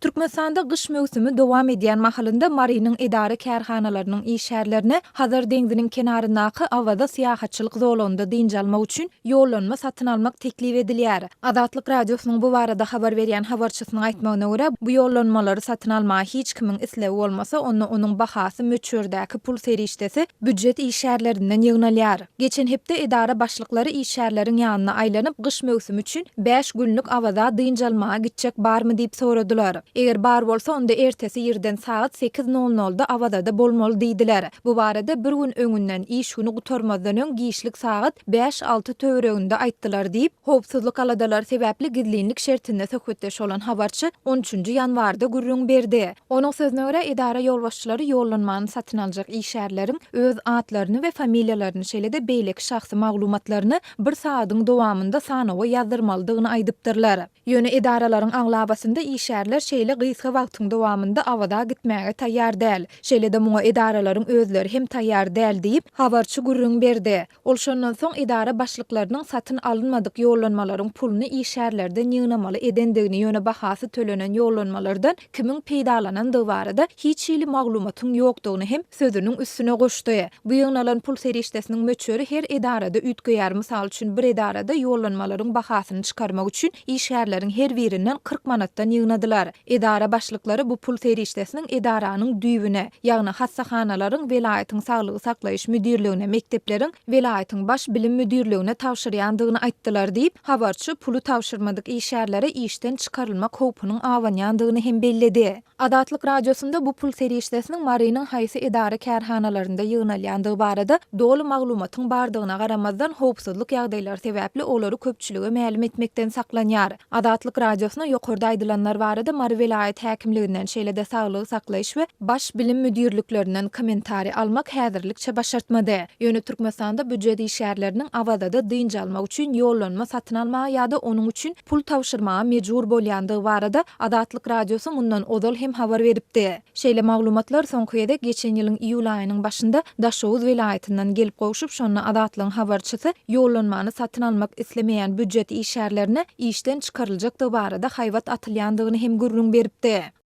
Türkmenistanda gyş möwsümi dowam edýän mahalynda Marynyň edara-kärhanalarynyň işgärlerine Hazar deňziniň kenaryndaky Awaza syýahatçylyk zolagynda dynç almak üçin ýollanma satyn almak teklip edilýär. Azatlyk Radiosynyň bu barada habar berýän habarçysynyň aýtmagyna görä, bu ýollanmalary satyn almaga hiç kimiň islegi bolmasa, onda onuň bahasy möçberdäki pul serişdesi býujet işgärlerinden ýygnalýar. Geçen hepde edara başlyklary işgärleriň ýanyna aýlanyp, gyş möwsümi üçin bäş günlük Awaza dynç almaga gitjek barmy diýip soradylar. Eger bar bolsa, onda ertesi irden sagat sekiz nol nolda Awazada bolmaly diýdiler. Bu barada bir gün öňünden, iş güni gutarmazdan öň giçlik sagat bäş-alty töwereginde aýtdylar diýip, howpsuzlyk aladalary sebäpli gizlinlik şertinde söhbetdeş bolan habarçy on üçünji ýanwarda gürrüň berdi. Onuň sözüne görä, edara ýolbaşçylary ýollanmany satyn aljak işgärleriň öz atlaryny we familiýalaryny, şeýle-de beýleki şahsy maglumatlaryny bir sagadyň dowamynda sanawa ýazdyrmalydygyny aýdypdyrlar. Ýöne edaralaryň aglabasynda işgärler şeýle gysga wagtyň dowamynda Awaza gitmäge taýýar däl. Şeýle-de muňa edaralaryň özleri hem taýýar däl diýip, habarçy gürrüň berdi. Ol şondan soň edara başlyklarynyň satyn alynmadyk ýollanmalaryň puluny işgärlerden ýygnamaly edendigini, ýöne bahasy tölenen ýollanmalardan kimiň peýdalanandygy barada hiç hili maglumatyň ýokdugyny hem sözüniň üstüne goşdy. Bu ýygnalan pul serişdesiniň möçberi her edarada üýtgeýär, mysal üçin, bir edarada ýollanmalaryň bahasyny çykarmak üçin işgärleriň her birinden 40 manatdan ýygnadylar. Edara başlyklary bu pul serişdesiniň edaranyň düýbüne, ýagny hassahanalaryň, welaýatyň saglygy saklaýyş müdirligine, mekdepleriň welaýatyň baş bilim müdirligine tabşyrýandygyny aýtdylar diýip, habarçy puly tabşyrmadyk işgärlere işden çykarylmak howpunyň abanýandygyny hem belledi. Azatlyk Radiosynda bu pul serişdesiniň Marynyň haýsy edara-kärhanalarynda ýygnalýandygy barada doly maglumatyň bardygyna garamazdan, howpsuzlyk ýagdaýlary sebäpli olary köpçülige mälim etmekden saklanýar. Azatlyk Radiosyna ýokarda aýdylanlar barada Mary welaýat häkimliginden, şeýle-de saglygy saklaýyş we Baş bilim müdirliklerinden kommentariý almak häzirlikçe başartmady. Ýöne Türkmenistanda býujet işgärleriniň Awazada dynç almak üçin ýollanma satyn almaga ýa-da onuň üçin pul tabşyrmaga mejbur bolýandygy barada Azatlyk Radiosy mundan ozal hem habar beripdi. Şeýle maglumatlar soňky gezek geçen ýylyň iýul aýynyň başynda Daşoguz welaýatyndan gelip gowşup, şonda Azatlygyň habarçysy ýollanmany satyn almak islemeýän býujet işgärlerine işden çykaryljakdygy barada haýbat atylýandygyny hem gürrüň beripdi.